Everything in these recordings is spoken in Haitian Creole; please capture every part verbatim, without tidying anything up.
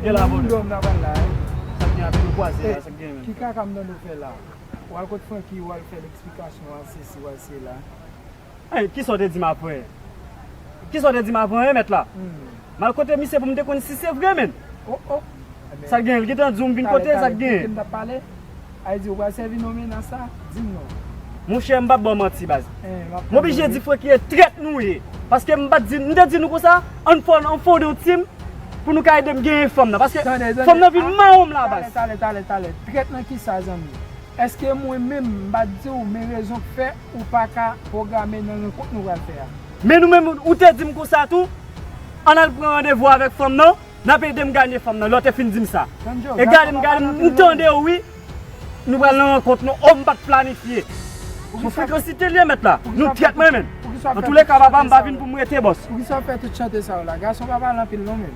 Gen la, moun dòm nan pral la, wi. Sa k gen apre nou kwaze la, sa k gen menm? Ki kaka m tande w fè la? W al kot Francky, w al fè l eksplikasyon, w al sesi, w al sela. Hey, kisa w te di m apre? Kisa w te di m apre, mèt la? M al kote misye pou m te konn si se vre, menn. Oh, oh. Sa k gen? Li gentan di w m vin kote, sa k gen? Talè, talè, talè, m t ap pale. Ay di, ou pral sèvi nan menas sa? Di m non. Monchè, m p ap ba w manti, baz. M oblije di Francky e trèt nou ye. Paske m pa t di, m te di nou konsa, ann fò, ann fòde yon tim pou nou ka ede m genyen fanm nan. Paske fanm nan vin mawon m la, baz. Talè, talè, talè, talè. Trèt nan kisa, zanmi? Èske mwen menm, m pa t di w, men rezon k fè ou pa ka pwograme nan rankont nou pral fè a? Men nou menm, ou te di m konsa tou, ann al pran randevou avèk fanm nan. N ap ede m gade fanm nan, lè w te fin di m sa. E gade m, gade m, m tande w, wi. Nou pral nan rankont nou, o, m pa t planifye. Sou frekansite l ye, mèt la. Nou trèt mwen menm. Antouleka, papa, m pa vin pou m rete, bòs. Poukisa w fè tout chante sa yo la? Gason pa pale anpil non, menm.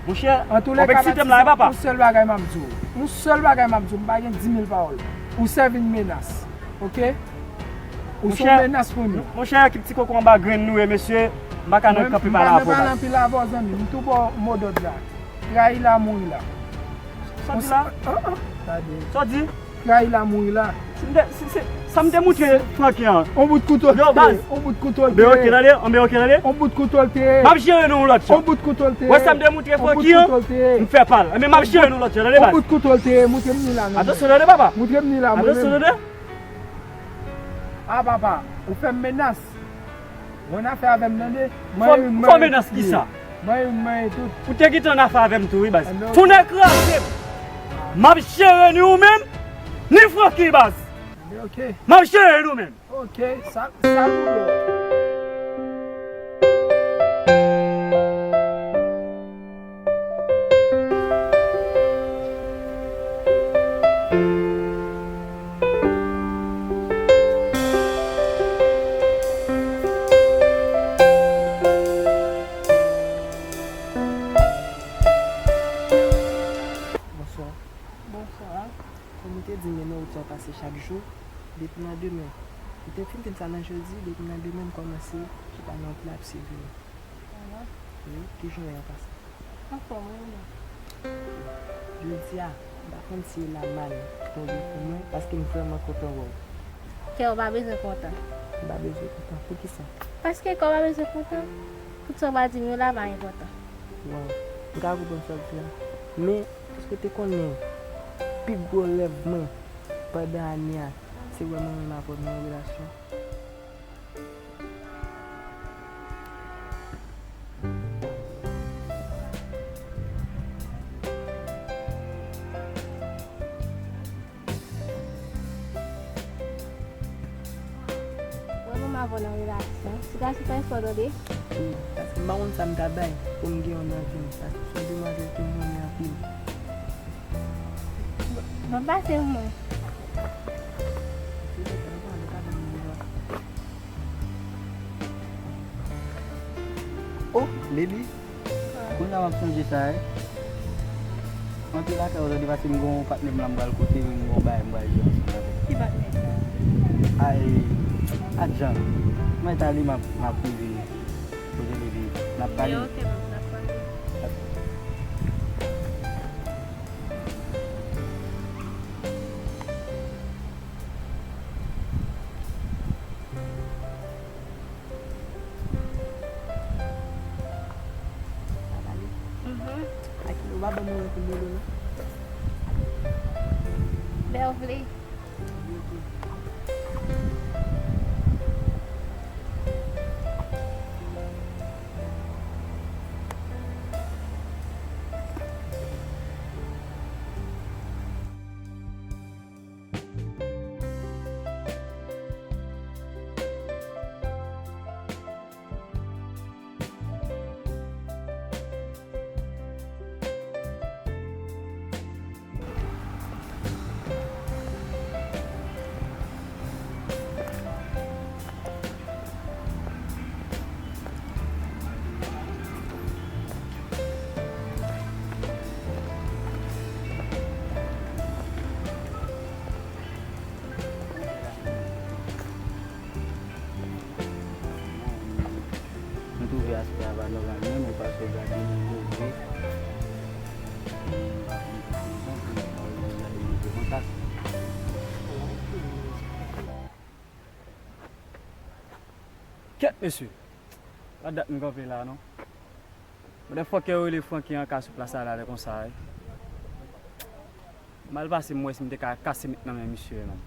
Monchè, w ap eksite m la, wi, papa. Yon sèl bagay m ap di w. Yon sèl bagay m ap di w, m pa gen dimil pawòl. Ou sèvi m menas. Oke? Ou se yon menas pou nou. Monchè, ekip Ti Koko anba grenn nou ye, mesye. M pa ka nan kanpe pale avè w, baz. Mwen, m pa nan pale anpil avè w, zanmi. M tou ba w modòd la. Trayi la, mouri la. Sa w di la? An, an, gade. Sa w di? Trayi la, mouri la. Si m te, si, si, sa m te moutre Francky an. On bout kouto l te ye. On bout kouto l te ye. Anbe oke, tande, anbe oke, tande. On bout kouto l te ye. M ap jere nou yon lòt jan. On bout kouto l te ye. Wè sa m te moutre Francky an? M fè pa l. Anbe m ap jere nou lòt jan, tande, baz. On bout kouto l te ye. Moutre m ni la, non. Atansyon, tande, papa. Moutre m ni la, mwen menm. Atansyon, tande. A papa, ou fè m menas. Ou ann afè avè m, tande. Fò menas kisa? Mwen youn, mwen tout. Ou te gentan ann afè avè m tou, wi, baz. Tonnè kraze m! M ap jere ni ou menm, ni Francky, baz. M ap jere nou menm. Oke, sa, sa nou bon. Bonswa. Bonswa. Kòm ou te di m, men nan wout sa w pase chak jou, depi nan demen. Ou te fin di m sa nan jodi, depi nan demen m kòmanse chita nan wout la ap siveye w. Wi, kijan w ye an pasan? Anfòm, wi, mwen. Jodi a, m pa konn si e la mal tonbe pou mwen, paske m vrèman kontan wè w. Kè w pa bezwen kontan. M pa bezwen kontan. Poukisa? Paske kè w pa bezwen kontan, tout sa w pa di m yo la pa enpòtan. Waw, m ka konprann sa w di a. Men, èske w te konnen pi gwo rèv mwen pandan ane a, se wè mwen menm avè w nan yon relasyon? Mwen menm avè w nan relasyon. Ti gason fè efò tande. Wi, paske m pa konn sa m ta bay pou m gen w nan vi m. Paske se yon demwazèl ke m renmen anpil. Bon, pase pou mwen. Oh, Leli. Kounye a m ap sonje sa, wi. M antre lakay ou tande, paske m gon patnè m la m pral kote, m gon bagay m pral jwe ansanm avè l. Ki patnè sa? Ay, ak Jan. Mwen tande m ap, m ap rive kote Leli. N ap pale. Ok, ok, bon, n ap pale. Sa pale? Mhm. Ak ou pa ban mwen konbyen dola? Lè w vle. M twouve aspè a pa nòmal menm, ou pa sot gade li move. Kèt, mesye. Pa dat m kanpe la, non. Motherfucker yo rele Francky an ka sou plas la, la, lè konsa, wi. M al pase, m wè si m te ka kase met nan men misye, man.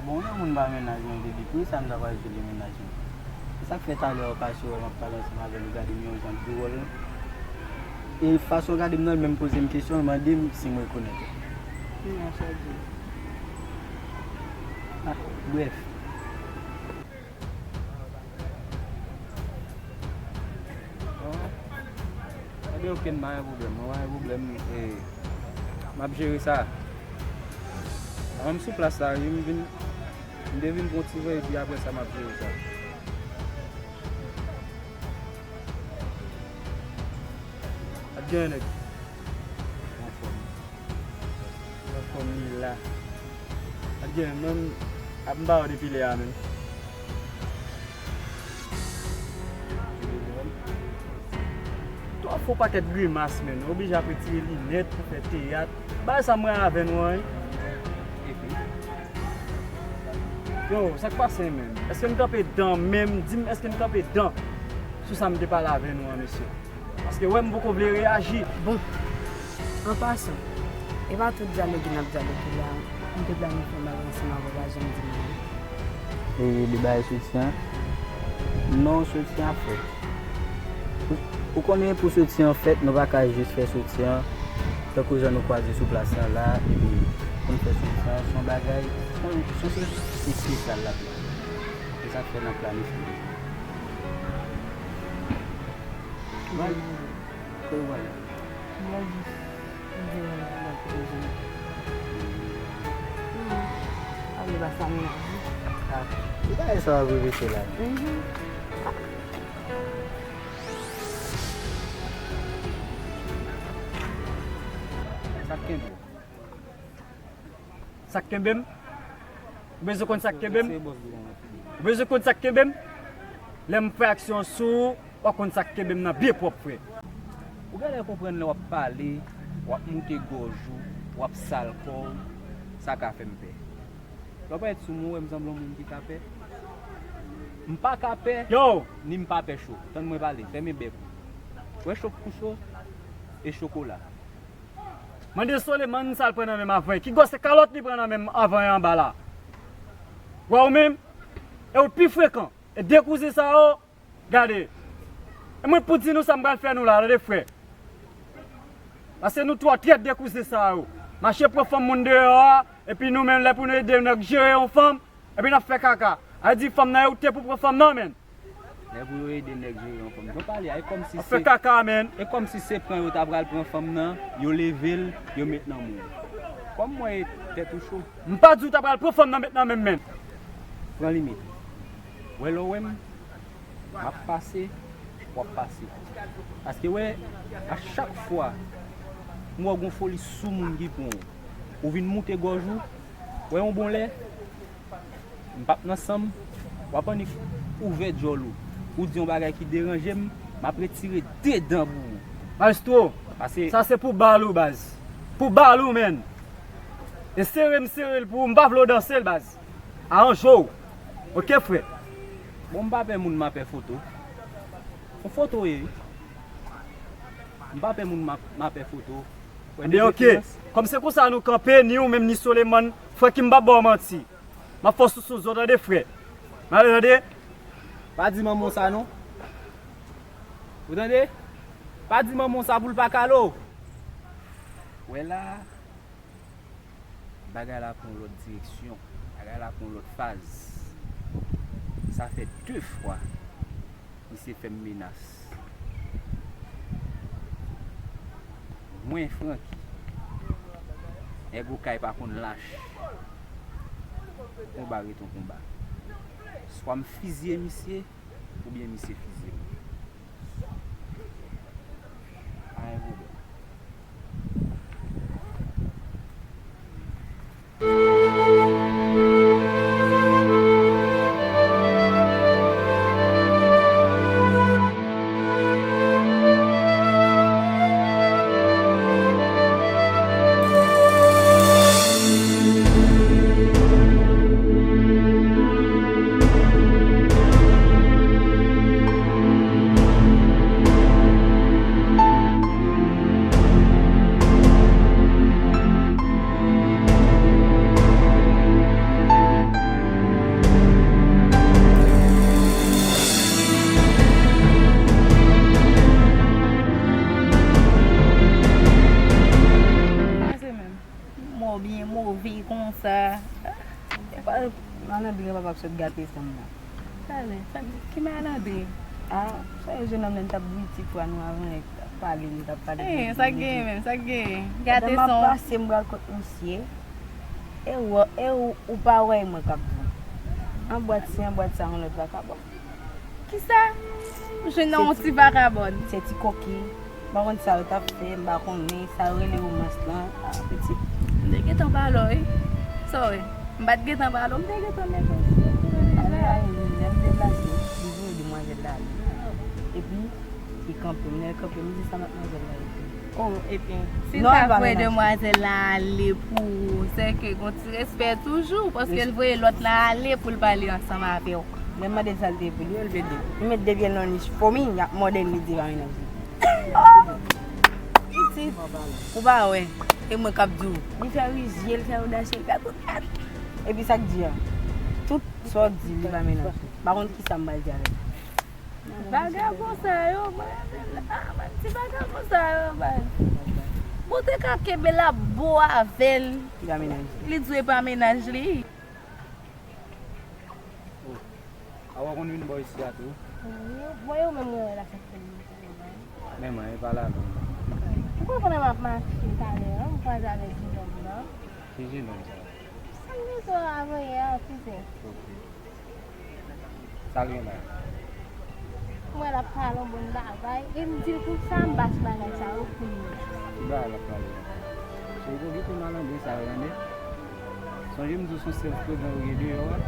Bon, yon moun pa mennaj mwen depi, poukisa m ta pral vye mennaj mwen? Se sa k fè talè w pase wè m ap pale ansanm avè l, ou gade m yon jan dwòl. E fason w gade m nan, l menm poze m kesyon, l mande m si m rekonèt ou. Ah, brèf. Bon, ebyen, oke, m pa gen pwoblèm. Mwen pa gen pwoblèm. E, m ap jere sa. An, m sou plas la, wi, m vin, m te vin pran ti vè, epi apre sa, m ap jere sa. Ap gen nèg. Anfòm. Anfòm li la. Ap gen menm ap m ba yo depi lè a menm. Twòp fè yon pakèt grimas, menn. Oblije ap retire linèt pou fè teyat. Bagay sa mwen avè nou an, wi. Yo, sa k pase menm? Èske n kanpe dan menm? Di m, èske n kanpe dan sou sa m te pale avè nou an, mesye? Paske wè m poko vle reyaji. Bon, an pasan, e pa tout dyaloge n ap dyaloge la, m te planifye yon bagay ansanm avè w, pa janm di m anyen. E de bagay soti an? Non, soti an ap fèt. Ou, ou konnen pou soti an fèt, nou pa ka jis fè soti an, tankou jan nou kwaze sou plas lan la, epi pou n fè soti an, se yon bagay, se yon, se yon soti espesyal l ap ye. Se sa k fè n ap planifye. Mwen, kote w prale? Mwen jis, mwen jis nan kote jeni. Hmm. Ale ba sa menaj wi. Ah, se bagay sa w ap repete la. Mhm. Sa k kenbe w? Sa k kenbe m? Ou bezwen konn sa k kenbe m? Ou bezwen konn sa k kenbe m? Lè m fè aksyon sou ou, w ap konn sa k kenbe m nan byen pwòp, frè. Ou genlè konprann lè w ap pale, w ap moute gòj ou, w ap sal kò w, sa ka fè m pè. Lè w parèt sou mwen, w wè m sanble yon moun ki ka pè? M pa ka pè, yo! Ni m pa pè cho. Tann mwen pale, fèmen bèk ou. Wè cho k pou cho, e chokola. Mande Soleman sa l pran nan men m avan. Ki gwosè kalòt li pran nan men m avan anba la? Wè ou menm? E ou pi frekan. E de kouzen sa yo, gade. E mwen pou di nou sa m pral fè nou la, tande frè. Paske nou twò trèt de kouzen sa yo. Mache pran fanm moun deyò a, epi nou menm lè pou nou ede nèg jere yon fanm, epi n ap fè kaka. A di fanm nan e ou te pou pran fanm nan, menn. Lè pou yo ede nèg jere yon fanm. Jan w pale a, e kòmsi se, ap fè kaka, menn. E kòmsi se pran yo ta pral pran fanm nan, yo leve l, yo met nan men w. Kòm mwen e tèt ou cho. M pa di w ta pral pran fanm nan met nan men m, menn. Pran limit. Wè lè w wè m, m ap pase, w ap pase. Paske wè, a chak fwa m wè w gon foli sou moun ki pran w, ou vin moute gòj ou, wè yon bon lè, m p ap nan san m, w ap annik ouvè djòl ou, ou di yon bagay ki deranje m, m ap retire de dan pou ou. Maestro, pase. Sa se pou bal ou, baz. Pou bal ou, menn. E sere m sere l pou ou, m pa vle w danse l, baz. Aranje w. Oke, frè. Bon, m pa pè moun, m pa pè foto. Yon foto ye, wi. M pa pè moun, m pa, m pa pè foto. Ebyen, oke. Kòm se konsa nou kanpe, ni ou menm, ni Soleman, frè Kim, m p ap ba w manti. M ap fè w sou sou zo, tande, frè. M ale, tande. Pa di manman w sa, non. Ou tande? Pa di manman w sa pou l pa kale w. Wè la. Bagay la pran yon lòt direksyon, bagay la pran yon lòt faz. Sa fè de fwa misye fè m menas. Mwen, Francky, Nèg Okay pa konn lach. Konba ret yon konba. Swa m fizye misye, oubyen misye fizye m. Pa gen pwoblèm. Pase menm. Mò byen move konsa. Malandren papa k sot gate fanm nan. Talè, sa, ki malandren? Ah, sa e jennonm nan t ap bri ti fwa nou avan, t ap pale, nou t ap pale. Eh, sa k genyen menm, sa k genyen? Gate son. Pandan m ap pase, m pral kot misye. E ou, e ou, ou pa wè e mwen k ap di. Anbwat si, anbwat sa, yon lòt vakabon. Kisa? M jwenn nan yon ti vakabòn. Se ti koki. M pa konn sa yo t ap fè, m pa konnen sa yo rele womans lan. Ah, pitit. M te gentan pale w, wi. Sa w wè? M pa t gentan pale w, m te gentan mete w sou kote deja. Lè m deplase, li voye demwazèl la ale. Epi, li kanpe m. Lè l kanpe m, m di sa madmwazèl la ye. Oh, epi, si l ta voye demwazèl la ale pou ou, se ke gon ti respè toujou, paske l voye lòt la ale pou l pale ansanm avè w. Lè m mande l sa l te ye pou li, l plede. Li met de pye l nan nich fomi, y ap mòde l, li di pa mennaj li. Pitit, ou pa wè, e mwen k ap di w. Li fè rizye, li fè odasye, li fè tout. Epi sa k di a, tout sa w di, li pa mennaj li. M pa konn kisa m pral di avè l. Vagabon sa yo, mwen renmen l. Ah, mwen di vagabon sa yo, baz. Ou te ka kenbe l ap bo avè l. Li pa mennaj li. Li di w e pa mennaj li. Oh. A w konn vin bò isi a tou? Wi, bon, e ou menm mwen wè la sa k fè m vin kote w la. Men mwen, e pa la menm. Ou konprann m ap mache talè a, m kwaze avèk jennonm nan. Ki jennonm sa? Sa m di w avan yè a, kouzen. Ok. Sa l gen la? M wè l ap pale yon bon bagay, e m di l konsa m pa sou bagay sa yo pou li. Ki bagay l ap pale la? Cheri, gon gen tout malandren sa yo, tande. Sonje m di w se yon sèl fregan yo gen deyò a.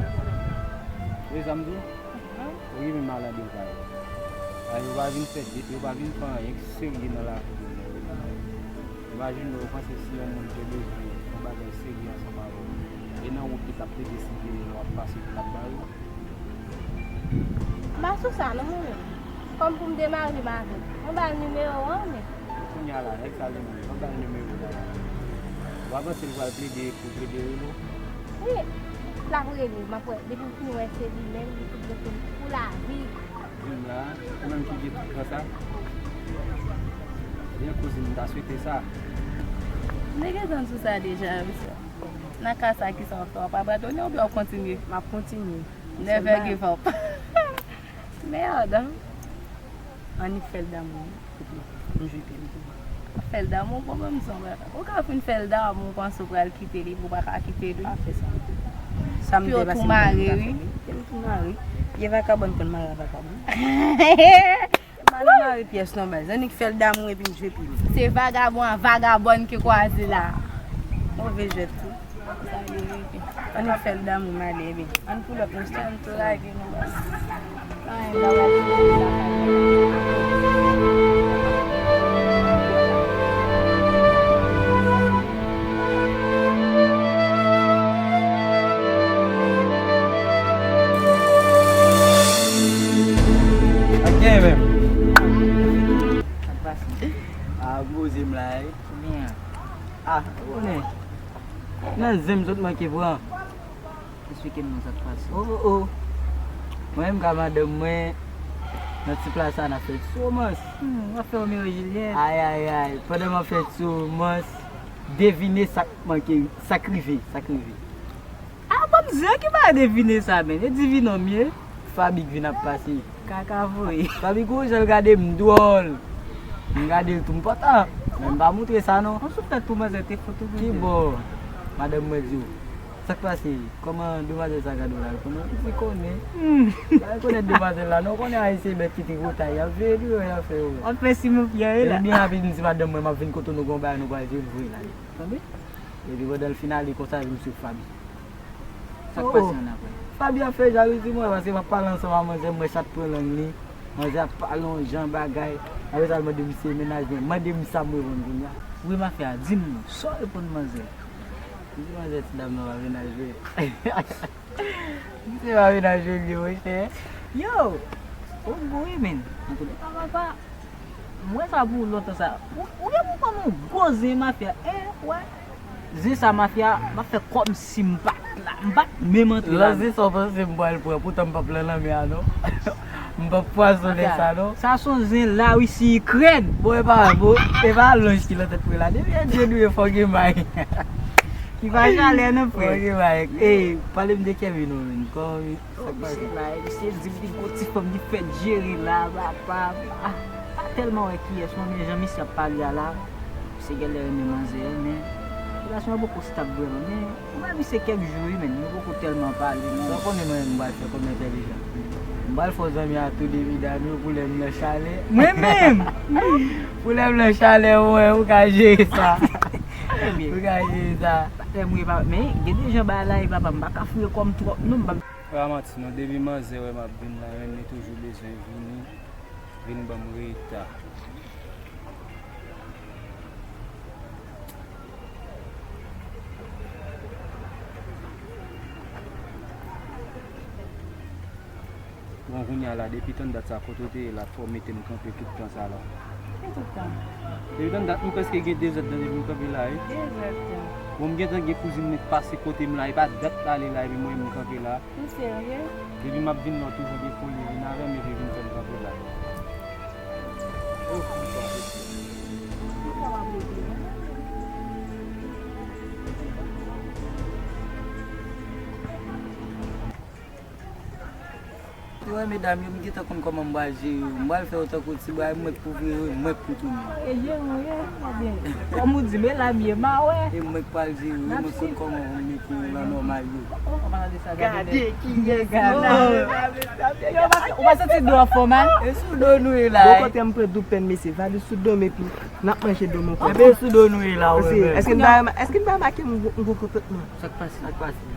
Ou wè sa m di w? Mhm. Ou gen men malandren sa yo. A, yo pa vin fè det, yo pa vin fè anyen ki serye nan lavi yo. Imajine w, yo panse si yon moun te bezwen yon bagay serye ansanm avè w, e nan wout li t ap plede siveye w ap pase pou l ap bare w. M pa sou sa non, mwen menm. Kòm pou m demare m avè l. Mwen ba l nimewo an, men. Kounye a la, nèg sa li menm, mwen ba l nimewo la. W a panse l pral plede pou plede rele w? Wi, l ap rele, m ap wè. Depi m fin wè se li menm, li tou bloke m pou lavi. Di m la, ou menm ki gen tout tan sa? Byen kouzin, m ta swete sa. M te gentan di w sa deja, wi, sè. Nan ka sa, kisa w ap fè? W ap abandone oubyen w ap kontinye? M ap kontinye. Never give up. Merde. Annik fè l damou, koupe. M jwe pye m tou. Fè l damou, bon, ban m di w yon bagay. Ou ka fin fè l damou, ou panse w pral kite li, ou pa ka kite li. Pa fè sa. Sa m te pase m tou mare, wi. M tou mare. Pye vakabòn konn mare a vakabòn. M pa nan mare pyès non, baz. Annik fè l damou epi m jwe pye m. Se vagabon a vagabòn ki kwaze la. Move jwèt tou. Annik fè l damou m ale, ebyen. Ann pull up, mesye. Ann tou lage nou, baz. Pa gen bagay pou nou lakay. Sa k genyen menm? Sa k pase? A, poze m la, wi. Kounya. A, ou konnen. Nan zen m sot manke pran. Eksplike m non sa k pase. O, o, o. Mwen menm ka madanm mwen nan ti plas sa n ap fè ti womans. Hmm, w ap fè Romeo Juliet. Ay, ay, ay. Pandan m ap fè ti womans, devine sa k manke, sa k rive, sa k rive. A, ban m di w ki pa devine sa, men. E divinòm ye. Fabi k vin ap pase. Kaka voye. Fabi gon jan l gade m dwòl. M gade l tou, m pantan. Men m pa moutre sa non. An sou tèt pou manzè te fout ou. Ki bò? Madanm mwen di w, sa k pase? Kòman demwazèl sa gade w la? Ou konnen, ou konnen. Ou pa rekonèt demwazèl la, non? Ou konnen Ayisyen bèt ki ti gwo tay, y ap veye tou, y ap fè yo. W ap fè si mafya e la. Epi byen rapid, m di madanm mwen, m ap vin kote w, nou gon bagay nou pral jere vre la. Tande? Epi pandan l fin ale konsa, epi m swiv Faby. Sa k pase ann apre? Faby ap fè jalouzi mwen, paske m ap pale ansanm ak manzè, m wè chat pran lang li. Manzè ap pale yon jan bagay. Apre sa, l mande m si se mennaj mwen. Mande m sa m reponn kounye a. Wi, mafya, di m non, sa w reponn manzè? M di manzè, ti dam nan pa mennaj mwen. M di se pa mennaj mwen li ye, monchè. Yo! Ou gou wi, men. Antoulèka, papa. M wè sa pou ou lontan sa. Ou, ou gen pou kòm yon gwo zen mafya. E, wè. Zen sa mafya, m ap fè kòmsi m pa t la. M pa t menm antre la. Lan zen sa w panse m pral pran, poutan m p ap lan lanmè a non. M p ap pwazonnen sa non. Sa se yon zen Larisi Ikrèn. Bon, e pa, bon, e pa lonj ki lan tèt mwen la. Depi e dye nou ye fò gen may. Ki pa chalè non, frè. Fò gen may. Ey, pale m de Kevin non, men. Kòman Sa k pase? Misye la, misye di m li gon ti fanm li fèk jere la, papa. Ah, pa tèlman wè kiyès non, men jan misye ap pale a la, misye genlè renmen manzè, men relasyon an poko stab vrèman, men m wè misye kèk jou wi, men nou poko tèlman pale non. Sa w konnen mwen menm m pral fè kòm entèlijan? M pral fè w zanmi a tou de medam yo pou lè m nan chalè. Mwen menm! Pou lè m nan chalè, ou wè, ou ka jere sa. Ou ka jere sa. Patnè m wi, papa, men gen de jan bagay la ye, papa, m pa ka fouye kò m twòp non, m pa Ramanti non, depi manzè wè m ap vin la, menm li toujou bezwen vini, vin ban m reta. Bon, kounye a la, depi tann dat sa, kote w te ye la, fò w mete m kanpe tout tan sa la. Ki tout tan? Depi tann dat, m prèske gen de zèdtan depi m kanpe la, wi. De zèdtan. Bon, m gentan gen kouzin mwen k pase kote m la, e pa dat l ale la, epi mwen menm m kanpe la. Ou serye? Depi m ap vin la, w toujou gen foli vin avè m epi vin fè m kanpe la. Oh, m pa rete. Ou wè medam yo, m gentan konn kòman m pral jere yo. M pral fè yo tankou ti bwa, e mwen k pou vire yo, e mwen k pou tounen. E jere w ye, ebyen. Kòm ou di, men la m ye, m a wè. E mwen k pral jere yo, e mwen k konn kòman pou m mete yo nan nòmal yo. Oh, oh, pa tande sa, gade kiyès ki la. Yo, ou pa, ou pa santi do ap fè w mal? E sou do nou ye la. Bon, kote m pran doub pèn mesye, valiz sou do m epi n ap manje do m ankò. Enben sou do nou ye la, ou menm. Èske n pa, èske n pa remake m gwo, m gwo kontantman? Sa k pase? Sa k pase?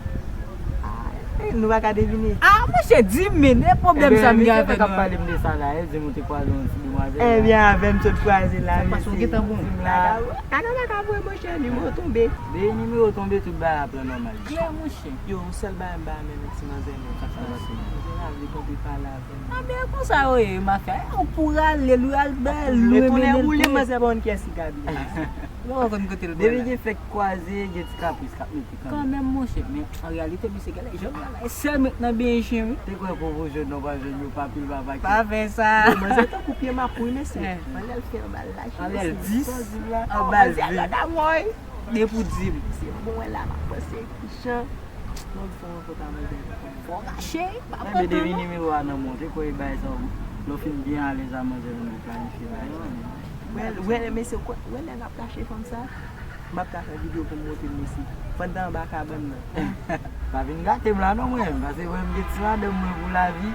Ah, eh, nou pa ka devine. Ah, monchè, di m, men, e pwoblèm sa m gen avèk nou. Ebyen, misye fèk ap pale m de sa la, e, di m ou te kwaze yon ti demwazèl la. Ebyen, avè m sot kwaze la, mesye. Sa k pase, ou gentan bon? Kaka, kaka pa ka vre, monchè, nimewo tonbe. De nimewo tonbe, tout bagay ap nan nòmal. Klè, monchè. Yo, yon sèl bagay m pa renmen nan ti manzè, non. Sa k pase? Manzè la vle kanpe pale avè m. Ah, men konsa yo ye, mafya. Ou pou rale l, ou al bay l, ou retounen boule, manzè pa konn kiyès ki ka vini. Ou pa konn kote l pral la. Depi gen fèk kwaze, gen ti kapris k ap mete kanmenm. Kanmenm, monchè, men an reyalite, misye genlè jwenn travay sèlman nan benyen chen, wi. Te kwè pou ou jwenn, ou pa jwenn, yo pa pil papa ki. Pa fè sa. Manzè tankou pye mapou, wi, mesye. Eh. Anlè l fè anba l la, anlè l dis, anba l ven. Depi w di m. Se bon, wè la, m ap panse ki jan. Mwen fò rankont a manzè. Fò rache, pa pran tan non. Depi nimewo a nan men w, te kwè bagay sa yo, lè w fin byen alèz a manzè, nou planifye bagay sa yo. Wè, wè, mesye, wè lè n ap rache fanm sa, m ap ka fè videyo pou m montre l, mesye. Pandan anba kabann nan. Pa vin gate m la non, mwen, paske mwen, m gen ti madanm mwen pou lavi.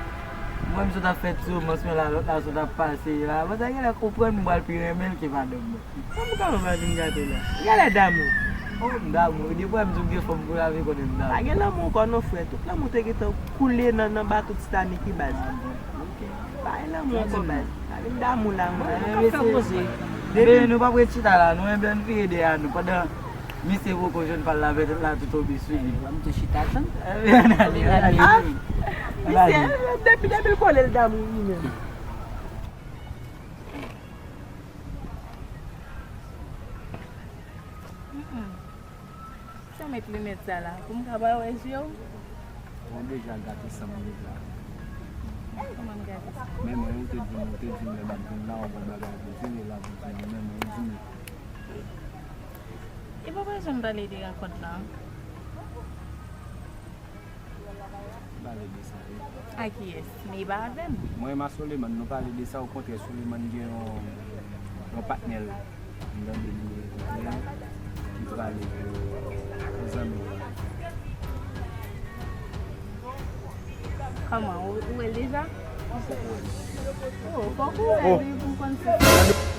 Mwen, m sot ap fè ti romans mwen la, lòt la sot ap pase la. Mwen, sa genlè konprann m pral pi renmen l ke madanm mwen. Kòman w pa vin gate la? Genlè damou. Oh, m damou. Depi w wè m di w m gen fanm pou lavi, konnen m damou. Pa gen lanmou ankò non, frè. Tout lanmou te gentan koule nan, nan bato Titanic wi, baz. Ah, bon. Ok. Pa gen lanmou ankò, baz. Pa vin damou la, mwen. Mwen, mesye, depi nou p ap ret chita la, non, enben, ann vire dèyè nou. Pandan misye poko jwenn pa l la, pètèt la tou tonbe sou li. M tou chita tann. Ah, misye, depi, depi l kole, l damou li menm. Mm-mm. Sa w met linèt sa la? Pou m ka pa wè je w? Ou deja gate san m deja. Kòman m gate san m? Men mwen, ou te di m, ou te di m lè m ap vin la, ou gon bagay pou di m, e la pou di m, men mwen, ou di m. E pa bezwen m pale de rankont lan. Pale de sa, wi. A kiyès? Men e pa avè m. Mwen menm a Soleman, nou pale de sa, okontrè, Soleman gen yon, yon patnè l. M tande li, Prale pou zanmi w la. Kòman? Ou, ou wè l deja? Ou poko wè l? Oh, fòk ou wè l wi pou w konn si.